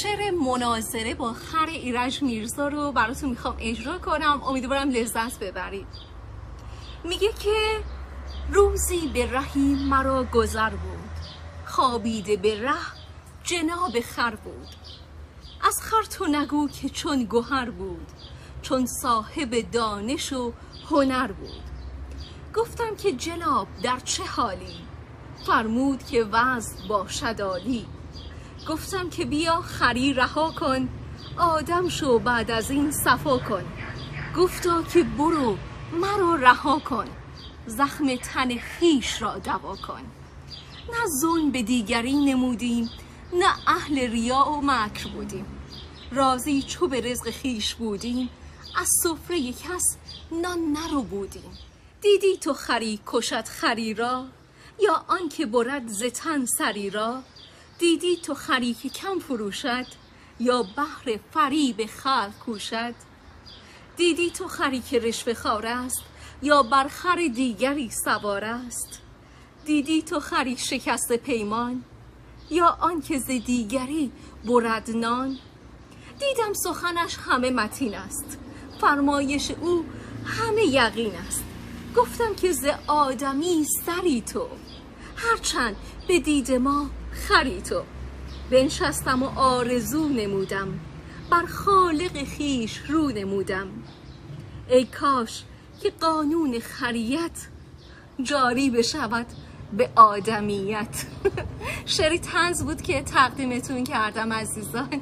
شعر مناظره با خر ایرج میرزا رو براتون میخوام اجرا کنم، امیدوارم لذت ببرید. میگه که روزی به رهی مرا گذر بود، خوابیده به ره جناب خر بود. از خر تو نگو که چون گوهر بود، چون صاحب دانش و هنر بود. گفتم که جناب در چه حالی؟ فرمود که وضع باشد عالی. گفتم که بیا خری رها کن، آدم شو بعد از این صفا کن. گفتا که برو مرا رها کن، زخم تن خویش را دوا کن. نه ظلم به دیگری نمودیم، نه اهل ریا و مکر بودیم. راضی چو به رزق خویش بودیم، از سفره کس نان نرو بودیم. دیدی تو خری کشد خری را، یا آن که برد ز تن سری را؟ دیدی تو خری که کم فروشد، یا بهر فریب خلق کوشد؟ دیدی تو خری که رشوه خوار است، یا بر خر دیگری سوار است؟ دیدی تو خری شکست پیمان، یا آن که ز دیگری برد نان؟ دیدم سخنش همه متین است، فرمایش او همه یقین است. گفتم که ز آدمی سری تو، هرچند به دید ما خری تو. بنشستم و آرزو نمودم، بر خالق خویش رو نمودم. ای کاش که قانون خریت جاری بشود به آدمیت. شعری طنز بود که تقدیمتون کردم عزیزان.